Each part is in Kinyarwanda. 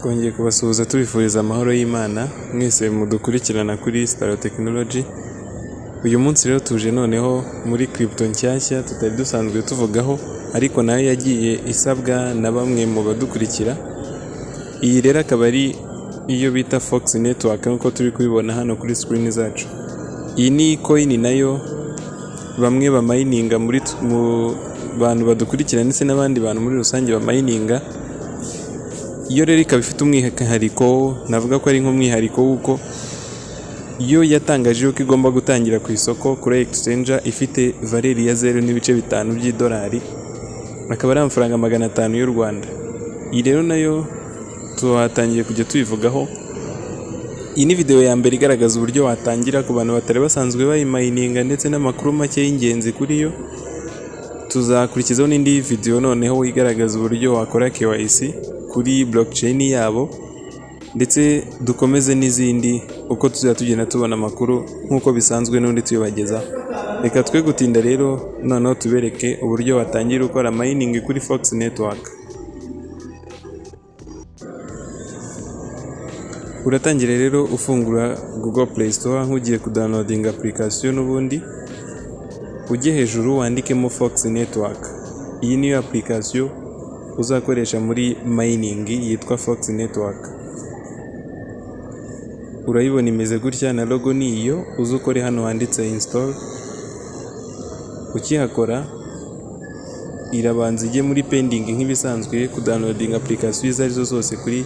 Twongeye kubasuhuza tubifuriza amahoro y'Imana mwese mudukurikirana kuri Star Technology. Uyu munsi rero tuje noneho muri crypto nshyashya tutari dusanzwe tuvugaho, ariko nayo yagiye isabwa na bamwe mu badukurikira. Iyi rero akaba ari iyo bita Fox Network, nk'uko turi kubibona hano kuri screen zacu. Iyi ni coin nayo bamwe bamayininga muri mu bantu badukurikira, ndetse n'abandi bantu muri rusange bamayininga. Iyo rero ikaba ifite umwihariko, navuga ko ari nk'umwihariko w'uko yo yatangaje yuko igomba gutangira ku isoko kuri exchange ifite valeur ya 0.5 by'idolari, akaba ari amafaranga 500 y'u Rwanda. Iyi rero nayo tuhatangiye kujya tuyivugaho. Iyi ni video ya mbere igaragaza uburyo watangira ku bantu batari basanzwe bayimayininga, ndetse n'amakuru make y'ingenzi kuri yo. Tuzakurikizaho n'indi video noneho igaragaza uburyo wakora KYC kuri blockchain yabo, ndetse dukomeze n'izindi uko tuzajya tugenda tubona amakuru nk'uko bisanzwe n'undi tubibagezaho. Reka twe gutinda rero, noneho tubereke uburyo watangira ukora mining kuri Fox Network. Uratangira rero ufungura Google Play Store nk'ugiye kudownloadinga application n'ubundi, ujye hejuru wandikemo Fox Network. Iyi niyo application uzakoresha muri mining yitwa Fox Network. Urayibona imeze gutya, na logo ni iyo. Uze ukore hano handitse install. Ukihakora irabanza ijye muri pending nk'ibisanzwe kudownloadinga application izo arizo zose kuri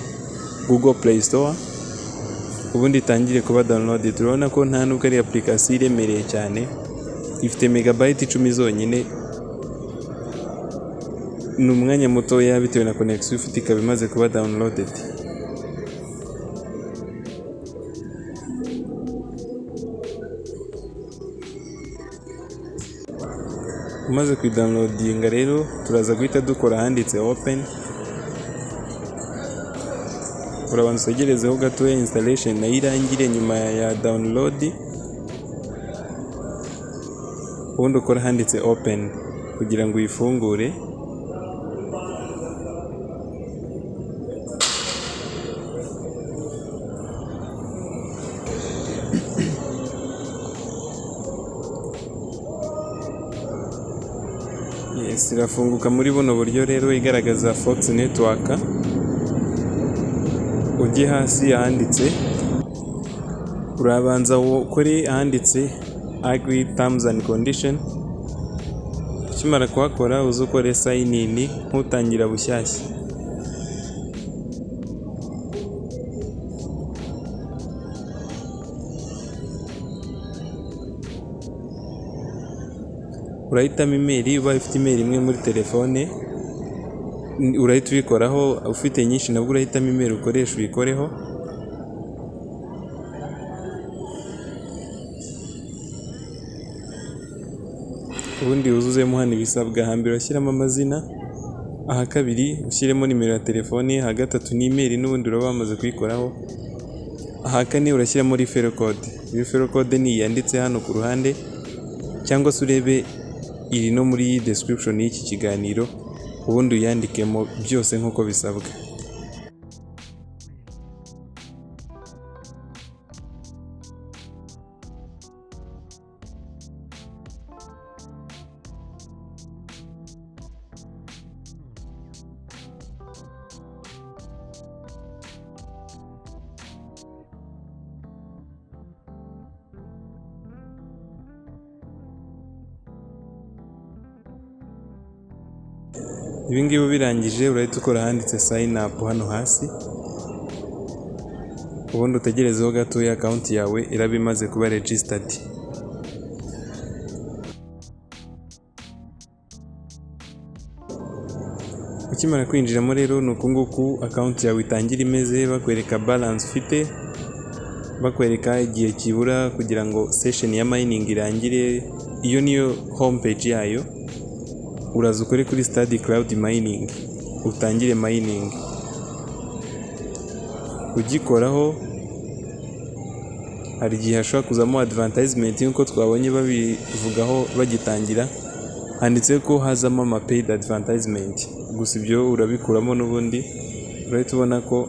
Google Play Store, ubundi itangire kuba downloaded. Urabona ko nta nubwo ari application iremereye cyane, ifite megabyte 10 zonyine. Ni umwanya mutoya bitewe na connection ufite, ikaba imaze kuba downloaded. Umaze kuyidownloadinga rero, turaza guhita dukora ahanditse open. Urabanza utegerezeho gatoya installation nayo irangire nyuma ya download, ubundi ukora ahanditse open kugira ngo uyifungure. Yes, irafunguka muri buno buryo rero igaragaza Fox Network. Ujye hasi ahanditse, urabanza ukore ahanditse agree terms and condition. Ukimara kuhakora, uze ukore sign in nk'utangira bushyashya. Urahitamo email. Ubaye ufite email imwe muri telefone urahita ubikoraho, ufite nyinshi nabwo urahitamo email ukoresha uyikoreho. Ubundi wuzuzemo hano ibisabwa. Hambere urashyiramo amazina, aha kabiri ushyiremo nimero ya telefone, aha gatatu ni email n'ubundi uraba wamaze kuyikoraho, aha kane urashyiramo referral code. Referral code ni iyi yanditse hano ku ruhande, cyangwa se urebe iri no muri description y'iki kiganiro, ubundi uyandikemo byose nk'uko bisabwa. Ibi ngibi ubirangije, urahita ukora ahanditse sign up hano hasi, ubundi utegerezeho gatoya, account yawe iraba imaze kuba registered. Ukimara kwinjiramo rero, ni uku nguku account yawe itangira imeze, bakwereka balance ufite, bakwereka igihe kibura kugira ngo session ya mining irangire. Iyo niyo home page yayo. Uraza ukore kuri start cloud mining, utangire mining. Ugikoraho hari igihe hashobora kuzamo advertisement nk'uko twabonye babivugaho bagitangira, handitse ko hazamo ama paid advertisement, gusa ibyo urabikuramo n'ubundi urahita ubona ko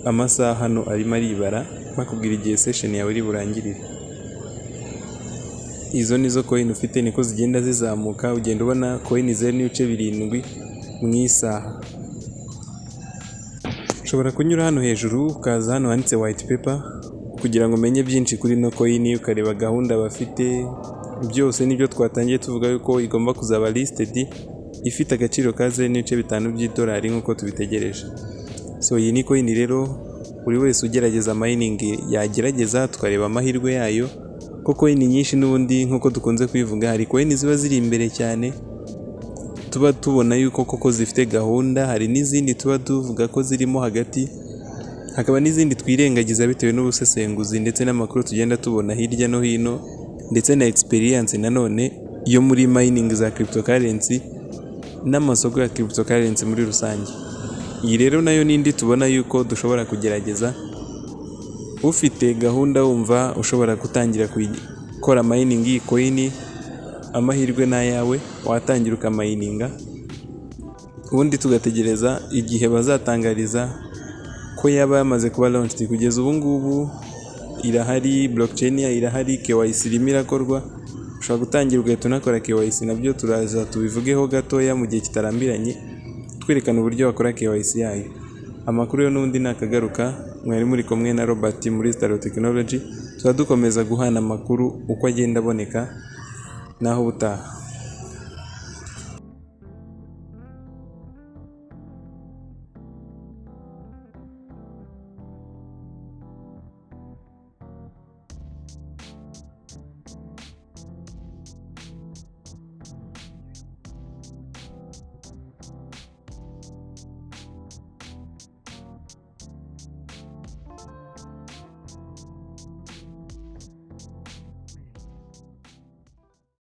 Amasaha hano arimo aribara, bakubwira igihe session yawe iri burangirire. Izo nizo coin ufite, niko zigenda zizamuka. Ugenda ubona coin 0.7 mu isaha. Ushobora kunyura hano hejuru, ukaza hano handitse white paper, kugira ngo umenye byinshi kuri ino coin, ukareba gahunda bafite byose. Nibyo twatangiye tuvuga yuko igomba kuzaba listed ifite agaciro ka 0.5 by'idolari nk'uko tubitegereje. So iyi ni coin rero buri wese ugerageza mining yagerageza, tukareba amahirwe yayo, ko coin nyinshi n'ubundi, nk'uko dukunze kubivuga, hari coin ziba ziri imbere cyane, tuba tubona yuko koko zifite gahunda, hari n'izindi tuba tuvuga ko zirimo hagati, hakaba n'izindi twirengagiza bitewe n'ubusesenguzi ndetse n'amakuru tugenda tubona hirya no hino, ndetse na experience nanone yo muri mining za cryptocurrency n'amasoko ya cryptocurrency muri rusange. Iyi rero nayo n'indi tubona yuko dushobora kugerageza. Ufite gahunda, wumva ushobora gutangira gukora mining iyi coin, amahirwe ni ayawe, watangira ukamayininga, ubundi tugategereza igihe bazatangariza ko yaba yamaze kuba launched. Kugeza ubu ngubu irahari, blockchain yayo irahari, KYC irimo irakorwa. Ushobora gutangira ugahita unakora KYC, nabyo turaza tubivugeho gatoya mu gihe kitarambiranye, twerekana uburyo wakora KYC yayo. Amakuru yo n'ubundi nakagaruka. Mwari muri kumwe na Robert muri Staro Technology, tuba dukomeza guhana amakuru uko agenda aboneka. Naho ubutaha.